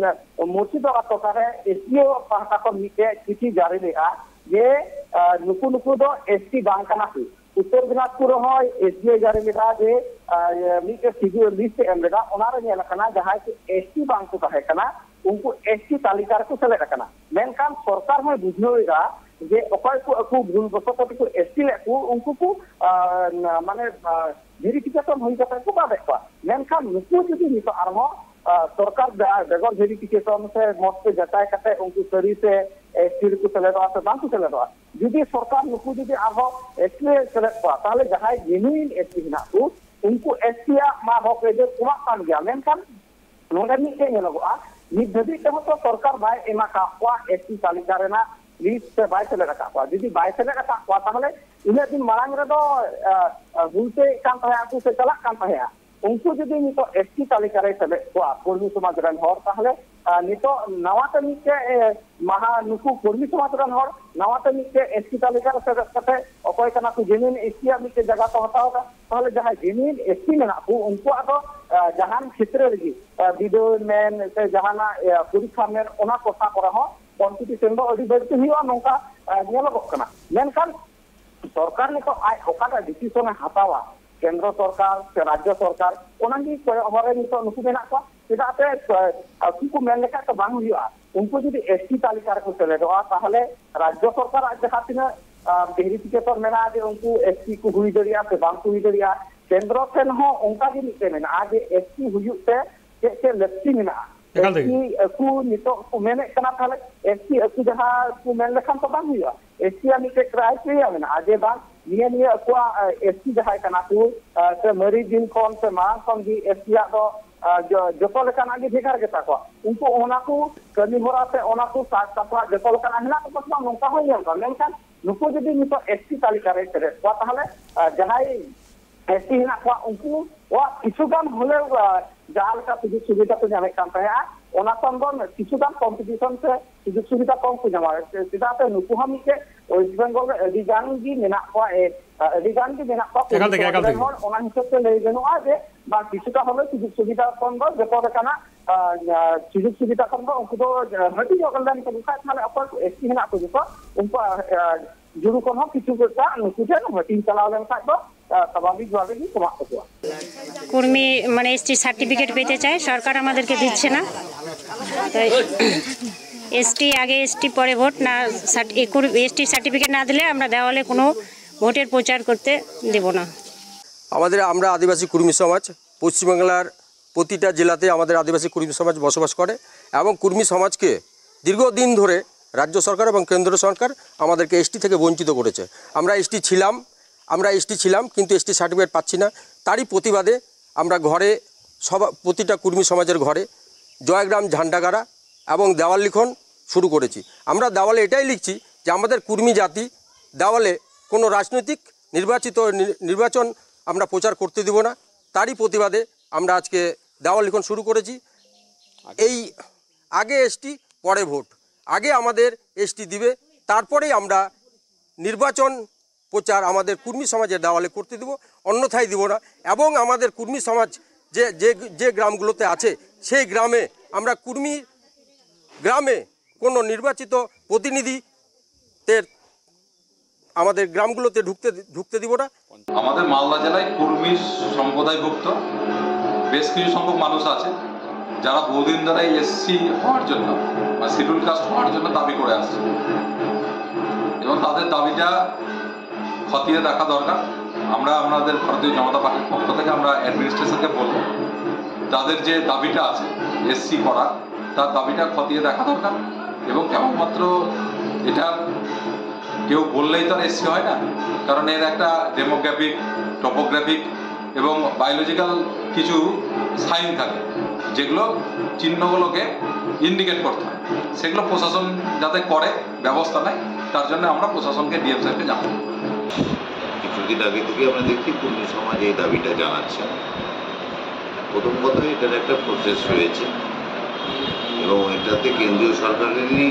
ᱩᱢ, ᱢᱩᱨᱥᱤᱫᱟᱵᱟᱫᱽ ᱴᱚᱴᱷᱟ ᱨᱮ ᱮᱥ ᱰᱤ ᱳ ᱯᱟᱦᱴᱟ ᱠᱷᱚᱱ ᱢᱤᱫᱴᱮᱡ ᱪᱤᱴᱷᱤ ᱡᱟᱹᱨᱤ ᱞᱮᱫᱼᱟ ᱡᱮ, ᱟ, ᱱᱩᱠᱩ, ᱱᱩᱠᱩ ᱫᱚ ᱮᱥ ᱴᱤ ᱵᱟᱝ ᱠᱟᱱᱟ ᱠᱚ᱾ ᱩᱛᱛᱚᱨ ᱫᱤᱱᱟᱡᱽᱯᱩᱨ ᱨᱮᱦᱚᱸ ᱮᱥ ᱰᱤ ᱳ ᱡᱟᱹᱨᱤ ᱞᱮᱫᱟ ᱡᱮ, ᱟ, ᱤᱭᱟᱹ, ᱢᱤᱫᱴᱮᱡ ᱥᱤᱰᱩᱞ ᱞᱤᱥᱴ ᱮ ᱮᱢ ᱞᱮᱫᱟ, ᱚᱱᱟᱨᱮ ᱧᱮᱞ ᱟᱠᱟᱱᱟ ᱡᱟᱦᱟᱸᱭ ᱠᱚ ᱮᱥ ᱴᱤ ᱵᱟᱝ ᱠᱚ ᱛᱟᱦᱮᱸ ᱠᱟᱱᱟ, ᱩᱱᱠᱩ ᱮᱥ ᱴᱤ ᱛᱟᱹᱞᱤᱠᱟ ᱨᱮᱠᱚ ᱥᱮᱞᱮᱫ ᱟᱠᱟᱱᱟ᱾ ᱢᱮᱱᱠᱷᱟᱱ ᱥᱚᱨᱠᱟᱨ ᱦᱚᱸᱭ ᱵᱩᱡᱷᱟᱹᱣ ᱮᱫᱟ ᱡᱮ ᱚᱠᱚᱭ ᱠᱚ ᱟᱠᱚ ᱵᱷᱩᱞ ᱵᱚᱥᱚᱛᱚ ᱛᱮᱠᱚ ᱮᱥ ᱴᱤ ᱞᱮᱫ ᱠᱚ, ᱩᱱᱠᱩ ᱠᱚ, ᱟ, ᱢᱟᱱᱮ, ᱟ, ᱵᱷᱮᱨᱤᱯᱷᱤᱠᱮᱥᱚᱱ ᱦᱩᱭ ᱠᱟᱛᱮ ᱠᱚ ᱵᱟᱫ ᱮᱫ ᱠᱚᱣᱟ᱾ ᱢᱮᱱᱠᱷᱟᱱ ᱱᱩᱠᱩ ᱡᱩᱫᱤ ᱱᱤᱛᱚᱜ ᱟᱨᱦᱚᱸ, ᱟ, ᱥᱚᱨᱠᱟᱨ ᱵᱮ-, ᱵᱮᱜᱚᱨ ᱵᱷᱮᱨᱤᱯᱷᱤᱠᱮᱥᱚᱱ ᱥᱮ ᱢᱚᱡᱽ ᱛᱮ ᱡᱟᱪᱟᱭ ᱠᱟᱛᱮ ᱩᱱᱠᱩ ᱥᱟᱹᱨᱤ ᱥᱮ ᱮᱥ ᱴᱤ ᱨᱮᱠᱚ ᱥᱮᱞᱮᱫᱚᱜᱼᱟ ᱥᱮ ᱵᱟᱝ ᱠᱚ ᱥᱮᱞᱮᱫᱚᱜᱼᱟ, ᱡᱩᱫᱤ ᱥᱚᱨᱠᱟᱨ ᱱᱩᱠᱩ ᱡᱩᱫᱤ ᱟᱨᱦᱚᱸ ᱮᱥ ᱴᱤ ᱨᱮ ᱥᱮᱞᱮᱫ ᱠᱚᱣᱟ, ᱛᱟᱦᱚᱞᱮ ᱡᱟᱦᱟᱸᱭ ᱡᱮᱱᱩᱭᱤᱱ ᱮᱥ ᱴᱤ ᱦᱮᱱᱟᱜ ᱠᱚ, ᱩᱱᱠᱩ ᱮᱥ ᱴᱤ ᱟᱜ ᱢᱟ ᱦᱚᱠ ᱟᱹᱭᱫᱟᱹᱨ ᱠᱚᱢᱟᱜ ᱠᱟᱱ ᱜᱮᱭᱟ᱾ ᱢᱮᱱᱠᱷᱟᱱ ᱱᱚᱰᱮ ᱢᱤᱫᱴᱮᱡ ᱧᱮᱞᱚᱜᱚᱜᱼᱟ, ᱱᱤᱛ ᱫᱷᱟᱹᱵᱤᱡ ᱛᱮᱦᱚᱸ ᱛᱚ ᱥᱚᱨᱠᱟᱨ ᱵᱟᱭ ᱮᱢ ᱟᱠᱟᱫ ᱠᱚᱣᱟ ᱮᱥ ᱴᱤ ᱛᱟᱹᱞᱤᱠᱟ ᱨᱮᱱᱟᱜ ᱞᱤᱥᱴ ᱥᱮ ᱵᱟᱭ ᱥᱮᱞᱮᱫ ᱟᱠᱟᱫ ᱠᱚᱣᱟ᱾ ᱡᱩᱫᱤ ᱵᱟᱭ ᱥᱮᱞᱮᱫ ᱟᱠᱟᱫ ᱠᱚᱣᱟ, ᱛᱟᱦᱚᱞᱮ ᱤᱱᱟᱹᱜ ᱫᱤᱱ ᱢᱟᱲᱟᱝ ᱨᱮᱫᱚ, ᱟ, ᱟ, ᱦᱩᱞᱥᱟᱹᱭᱮᱫ ᱠᱟᱱ ᱛᱟᱦᱮᱸᱫ ᱠᱚ ᱥᱮ ᱪᱟᱞᱟᱜ ᱠᱟᱱ ᱛᱟᱦᱮᱸᱫᱼᱟ᱾ ᱩᱱᱠᱩ ᱡᱩᱫᱤ ᱱᱤᱛᱚᱜ ᱮᱥ ᱴᱤ ᱛᱟᱹᱞᱤᱠᱟ ᱨᱮ ᱥᱮᱞᱮᱫ ᱠᱚᱣᱟ ᱠᱚᱨᱢᱤ ᱥᱚᱢᱟᱡᱽ ᱨᱮᱱ ᱦᱚᱲ, ᱛᱟᱦᱚᱞᱮ, ᱟ, ᱱᱤᱛᱚᱜ ᱱᱟᱣᱟ ᱛᱮ ᱢᱤᱫᱴᱮᱡ, ᱮ, ᱢᱟᱦᱟ ᱱᱩᱠᱩ ᱠᱚᱨᱢᱤ ᱥᱚᱢᱟᱡᱽ ᱨᱮᱱ ᱦᱚᱲ ᱱᱟᱣᱟ ᱛᱮ ᱢᱤᱫᱴᱮᱡ ᱮᱥ ᱴᱤ ᱛᱟᱹᱞᱤᱠᱟ ᱨᱮ ᱥᱮᱞᱮᱫ ᱠᱟᱛᱮ ᱚᱠᱚᱭ ᱠᱟᱱᱟ ᱠᱚ ᱡᱮᱱᱩᱭᱤᱱ ᱮᱥ ᱴᱤ ᱟᱜ ᱢᱤᱫᱴᱮᱡ ᱡᱟᱭᱜᱟ ᱠᱚ ᱦᱟᱛᱟᱣ ᱮᱫᱟ᱾ ᱛᱟᱦᱚᱞᱮ ᱡᱟᱦᱟᱸᱭ ᱡᱮᱱᱩᱭᱤᱱ ᱮᱥ ᱴᱤ ᱢᱮᱱᱟᱜ ᱠᱚ, ᱩᱱᱠᱩᱣᱟᱜ ᱫᱚ, ᱟ, ᱡᱟᱦᱟᱱ ᱠᱷᱮᱛᱨᱮ ᱨᱮᱜᱮ, ᱟ, ᱵᱤᱰᱟᱹᱣ ᱢᱮᱱ ᱥᱮ ᱡᱟᱦᱟᱱᱟᱜ, ᱟ, ᱯᱚᱨᱤᱠᱠᱷᱟ ᱢᱮᱱ, ᱚᱱᱟ ᱠᱚᱴᱟ ᱠᱚᱨᱮ ᱦᱚᱸ ᱠᱚᱢᱯᱤᱴᱤᱥᱚᱱ ᱫᱚ ᱟᱹᱰᱤ ᱵᱟᱹᱲᱛᱤ ᱦᱩᱭᱩᱜᱼᱟ, ᱱᱚᱝᱠᱟ, ᱟ, ᱧᱮᱞᱚᱜᱚᱜ ᱠᱟᱱᱟ᱾ ᱢᱮᱱᱠᱷᱟᱱ ᱥᱚᱨᱠᱟᱨ ᱱᱤᱛᱚᱜ ᱟᱡ ᱚᱠᱟᱴᱟᱜ ᱰᱤᱥᱤᱥᱚᱱ ᱮ ᱦᱟᱛᱟᱣᱟ, ᱠᱮᱱᱫᱨᱚ ᱥᱚᱨᱠᱟᱨ ᱥᱮ ᱨᱟᱡᱽᱡᱚ ᱥᱚᱨᱠᱟᱨ, ᱚᱱᱟᱜᱮ ᱠᱚᱭᱚᱜ ᱦᱚᱨ ᱨᱮ ᱱᱤᱛᱚᱜ ᱱᱩᱠᱩ ᱢᱮᱱᱟᱜ ᱠᱚᱣᱟ᱾ ᱪᱮᱫᱟᱜ ᱥᱮ, ᱟ, ᱩᱱᱠᱩ ᱠᱚ ᱢᱮᱱ ᱞᱮᱠᱷᱟᱡ ᱛᱚ ᱵᱟᱝ ᱦᱩᱭᱩᱜᱼᱟ᱾ ᱩᱱᱠᱩ ᱡᱩᱫᱤ ᱮᱥ ᱴᱤ ᱛᱟᱹᱞᱤᱠᱟ ᱨᱮᱠᱚ ᱥᱮᱞᱮᱫᱚᱜᱼᱟ, ᱛᱟᱦᱚᱞᱮ ᱨᱟᱡᱽᱡᱚ ᱥᱚᱨᱠᱟᱨᱟᱜ ᱡᱟᱦᱟᱸ ᱛᱤᱱᱟᱹᱜ, ᱟ, ᱵᱷᱮᱨᱤᱯᱷᱤᱠᱮᱥᱚᱱ ᱢᱮᱱᱟᱜᱼᱟ ᱡᱮ ᱩᱱᱠᱩ ᱮᱥ ᱴᱤ ᱠᱚ ᱦᱩᱭ ᱫᱟᱲᱮᱭᱟᱜᱼᱟ ᱥᱮ ᱵᱟᱝ ᱠᱚ ᱦᱩᱭ ᱫᱟᱲᱮᱭᱟᱜᱼᱟ, ᱠᱮᱱᱫᱨᱚ ᱴᱷᱮᱱ ᱦᱚᱸ ᱚᱱᱠᱟ ᱜᱮ ᱢᱤᱫᱴᱮᱱ ᱢᱮᱱᱟᱜᱼᱟ ᱡᱮ ᱮᱥ ᱴᱤ ᱦᱩᱭᱩᱜ ᱛᱮ ᱪᱮᱫ ᱪᱮᱫ ᱞᱟᱹᱠᱛᱤ ᱢᱮᱱᱟᱜᱼᱟ᱾ ᱮᱠᱟᱞ ᱛᱮᱜᱮ᱾ ᱮᱥ ᱴᱤ ᱟᱠᱚ ᱢᱮᱱᱮᱫ ᱠᱟᱱᱟ, ᱛᱟᱦᱚᱞᱮ ᱮᱥ ᱴᱤ ᱟᱠᱚ ᱡᱟᱦᱟᱸ ᱠᱚ ᱢᱮᱱ ᱞᱮᱠᱷᱟᱱ ᱛᱚ ᱵᱟᱝ ᱦᱩᱭᱩᱜᱼᱟ᱾ ᱮᱥ ᱴᱤ ᱟᱜ ᱢᱤᱫᱴᱮᱡ ᱠᱨᱟᱭᱴᱮᱨᱤᱭᱟ ᱢᱮᱱᱟᱜᱼᱟ ᱡᱮ ᱵᱟᱝ, ᱱᱤᱭᱟᱹ ᱱᱤᱭᱟᱹ ᱟᱠᱚᱣᱟᱜ ᱮᱥᱴᱤ ᱡᱟᱦᱟᱸᱭ ᱠᱟᱱᱟ ᱠᱚ, ᱥᱮ ᱢᱟᱨᱮ ᱫᱤᱱ ᱠᱷᱚᱱ ᱥᱮ ᱢᱟᱲᱟᱝ ᱠᱷᱚᱱ ᱜᱮ ᱮᱥᱴᱤᱭᱟᱜ ᱫᱚ ᱡᱚᱛᱚ ᱞᱮᱠᱟᱱᱟᱜ ᱜᱮ ᱵᱷᱮᱜᱟᱨ ᱜᱮᱛᱟ ᱠᱚᱣᱟ᱾ ᱩᱱᱠᱩ ᱚᱱᱟ ᱠᱚ ᱠᱟᱹᱢᱤ ᱦᱚᱨᱟ ᱥᱮ ᱚᱱᱟ ᱠᱚ ᱥᱟᱡᱽ ᱥᱟᱯᱲᱟᱣ ᱡᱚᱛᱚ ᱞᱮᱠᱟᱱᱟᱜ ᱦᱮᱱᱟᱜ ᱛᱟᱠᱚᱣᱟ ᱥᱮ ᱵᱟᱝ, ᱱᱚᱝᱠᱟ ᱦᱚᱸ ᱧᱮᱞ ᱠᱟᱱᱟ᱾ ᱢᱮᱱᱠᱷᱟᱱ ᱱᱩᱠᱩ ᱡᱩᱫᱤ ᱱᱤᱛᱚᱜ ᱮᱥᱴᱤ ᱛᱟᱹᱞᱤᱠᱟ ᱨᱮ ᱥᱮᱞᱮᱫ ᱠᱚᱣᱟ, ᱛᱟᱦᱚᱞᱮ ᱡᱟᱦᱟᱸᱭ ᱮᱥᱴᱤ ᱦᱮᱱᱟᱜ ᱠᱚᱣᱟ, ᱩᱱᱠᱩᱣᱟᱜ ᱠᱤᱪᱷᱩ ᱜᱟᱱ ᱦᱚᱞᱮᱣ ᱡᱟᱦᱟᱸ ᱞᱮᱠᱟ ᱥᱩᱡᱳᱜᱽ ᱥᱩᱵᱤᱫᱷᱟ ᱠᱚ ᱧᱟᱢᱮᱫ ᱠᱟᱱ ᱛᱟᱦᱮᱸᱫᱼᱟ, ᱚᱱᱟ ᱠᱷᱚᱱ ᱫᱚ ᱠᱤᱪᱷᱩ ᱜᱟᱱ ᱠᱚᱢᱯᱤᱴᱤᱥᱚᱱ ᱥᱮ ᱥᱩᱡᱳᱜᱽ ᱥᱩᱵᱤᱫᱷᱟ ᱠᱚᱢ ᱠᱚ ᱧᱟᱢᱟ᱾ ᱪᱮᱫᱟᱜ ᱥᱮ ᱱᱩᱠᱩ ᱦᱚᱸ ᱢᱤᱫᱴᱮᱡ ᱳᱭᱮᱥᱴ ᱵᱮᱝᱜᱚᱞ ᱨᱮ ᱟᱹᱰᱤ ᱜᱟᱱ ᱜᱮ ᱢᱮᱱᱟᱜ ᱠᱚᱣᱟ, ᱮ, ᱟᱹᱰᱤ ᱜᱟᱱ ᱜᱮ ᱢᱮᱱᱟᱜ ᱠᱚᱣᱟ ᱮᱠᱟᱞ ᱛᱮᱜᱮ, ᱠᱩᱲᱢᱤ ᱮᱠᱟᱞ ᱥᱚᱢᱟᱡᱽ ᱨᱮᱱ ᱛᱮᱜᱮ᱾ ᱦᱚᱲ᱾ ᱚᱱᱟ ᱦᱤᱥᱟᱹᱵ ᱛᱮ ᱞᱟᱹᱭ ᱜᱟᱱᱚᱜᱼᱟ ᱡᱮ ᱵᱟᱝ, ᱠᱤᱪᱷᱩᱴᱟ ᱦᱚᱞᱮ ᱥᱩᱡᱳᱜᱽ ᱥᱩᱵᱤᱫᱷᱟ ᱠᱷᱚᱱ ᱫᱚ, ᱡᱚᱛᱚ ᱞᱮᱠᱟᱱᱟᱜ, ᱟ, ᱟ, ᱥᱩᱡᱳᱜᱽ ᱥᱩᱵᱤᱫᱷᱟ ᱠᱷᱚᱱ ᱫᱚ ᱩᱱᱠᱩ ᱫᱚ, ᱟ, ᱦᱟᱹᱴᱤᱧᱚᱜ ᱞᱮᱱ ᱛᱟᱠᱚ ᱠᱷᱟᱡ, ᱛᱟᱦᱞᱮ ᱚᱠᱚᱭ ᱠᱚ ᱮᱥᱴᱤ ᱦᱮᱱᱟᱜ ᱠᱚ ᱡᱚᱛᱚ, ᱩᱱᱠᱩᱣᱟᱜ, ᱟ, ᱡᱩᱲᱩ ᱠᱷᱚᱱ ᱦᱚᱸ ᱠᱤᱪᱷᱩ ᱯᱚᱭᱥᱟ ᱱᱩᱠᱩ ᱴᱷᱮᱱ ᱦᱟᱹᱴᱤᱧ ᱪᱟᱞᱟᱣ ᱞᱮᱱ ᱠᱷᱟᱡ ᱫᱚ, ᱟ, ᱥᱟᱵᱷᱟᱵᱤᱠ ᱵᱷᱟᱵᱮ ᱜᱮ ᱠᱚᱢᱟᱜ ᱛᱟᱠᱚᱣᱟ᱾ ᱠᱩᱲᱢᱤ মানে এসটি সার্টিফিকেট পেতে চায়, সরকার আমাদেরকে দিচ্ছে না। তাই এসটি আগে, এসটি পরে ভোট। না, এসটি সার্টিফিকেট না দিলে আমরা দেওয়ালে কোনো ভোটের প্রচার করতে দেব না। আমাদের, আমরা আদিবাসী কুর্মী সমাজ, পশ্চিমবাংলার প্রতিটা জেলাতে আমাদের আদিবাসী কুর্মী সমাজ বসবাস করে এবং কুর্মী সমাজকে দীর্ঘদিন ধরে রাজ্য সরকার এবং কেন্দ্র সরকার আমাদেরকে এসটি থেকে বঞ্চিত করেছে। আমরা এসটি ছিলাম, আমরা এসটি ছিলাম, কিন্তু এসটি সার্টিফিকেট পাচ্ছি না। তারই প্রতিবাদে আমরা ঘরে সবা-, প্রতিটা কুর্মী সমাজের ঘরে জয়গ্রাম, ঝান্ডাগাড়া এবং দেওয়াল লিখন শুরু করেছি। আমরা দেওয়ালে এটাই লিখছি যে আমাদের কুর্মী জাতি দেওয়ালে কোনো রাজনৈতিক নির্বাচিত নি-, নির্বাচন আমরা প্রচার করতে দিব না। তারই প্রতিবাদে আমরা আজকে দেওয়াল লিখন শুরু করেছি। এই আগে এসটি, পরে ভোট। আগে আমাদের এসটি দিবে, তারপরেই আমরা নির্বাচন প্রচার আমাদের কুর্মী সমাজের দেওয়ালে করতে দিব, অন্যথায় দিব না। এবং আমাদের কুর্মী সমাজ যে, যে, যে গ্রামগুলোতে আছে, সেই গ্রামে আমরা কুর্মী গ্রামে কোনো নির্বাচিত প্রতিনিধিদের আমাদের গ্রামগুলোতে ঢুকতে, ঢুকতে দিব না। আমাদের মালদা জেলায় কুর্মী সম্প্রদায়ভুক্ত বেশ কিছু সংখ্যক মানুষ আছে, যারা বহুদিন ধরে এসসি হওয়ার জন্য বা শিডিউল কাস্ট হওয়ার জন্য দাবি করে আসছে, এবং তাদের দাবিটা খতিয়ে দেখা দরকার। আমরা আমাদের ভারতীয় জনতা পার্টির পক্ষ থেকে আমরা অ্যাডমিনিস্ট্রেশনকে বলবো, তাদের যে দাবিটা আছে এসসি করার, তার দাবিটা খতিয়ে দেখা দরকার, এবং কেবলমাত্র এটার কেউ বললেই তো আর এসসি হয় না, কারণ এর একটা ডেমোগ্রাফিক, টপোগ্রাফিক এবং বায়োলজিক্যাল কিছু সাইন থাকে, যেগুলো, চিহ্নগুলোকে ইন্ডিকেট করতে হয়। সেগুলো প্রশাসন যাতে করে, ব্যবস্থা নেয়, তার জন্য আমরা প্রশাসনকে, ডিএম স্যারকে জানাবো। কিছুদিন আগে থেকে আমরা দেখছি কুর্মী সমাজ এই দাবিটা জানাচ্ছে। প্রথম কথা, এটার একটা প্রসেস রয়েছে এবং এটাতে কেন্দ্রীয় সরকারেরই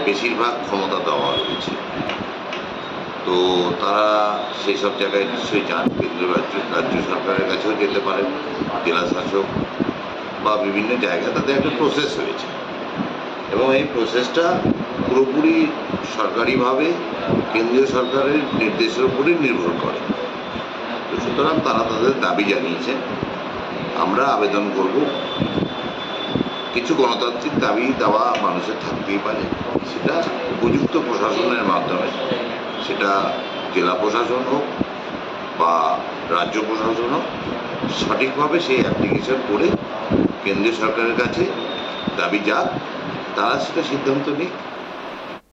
বেশিরভাগ ক্ষমতা দেওয়া রয়েছে। তো তারা সেই সব জায়গায় নিশ্চয়ই যান, কেন্দ্র, রাজ্য রাজ্য সরকারের কাছেও যেতে পারেন, জেলা শাসক বা বিভিন্ন জায়গা, তাদের একটা প্রসেস রয়েছে এবং এই প্রসেসটা পুরোপুরি সরকারিভাবে কেন্দ্রীয় সরকারের নির্দেশের উপরই নির্ভর করে। তো সুতরাং তারা তাদের দাবি জানিয়েছেন, আমরা আবেদন করব। কিছু গণতান্ত্রিক দাবি দাওয়া মানুষের থাকতেই পারে, সেটা উপযুক্ত প্রশাসনের মাধ্যমে, সেটা জেলা প্রশাসন হোক বা রাজ্য প্রশাসন হোক, সঠিকভাবে সেই অ্যাপ্লিকেশন করে কেন্দ্রীয় সরকারের কাছে দাবি যাক, তারা সেটা সিদ্ধান্ত নিক।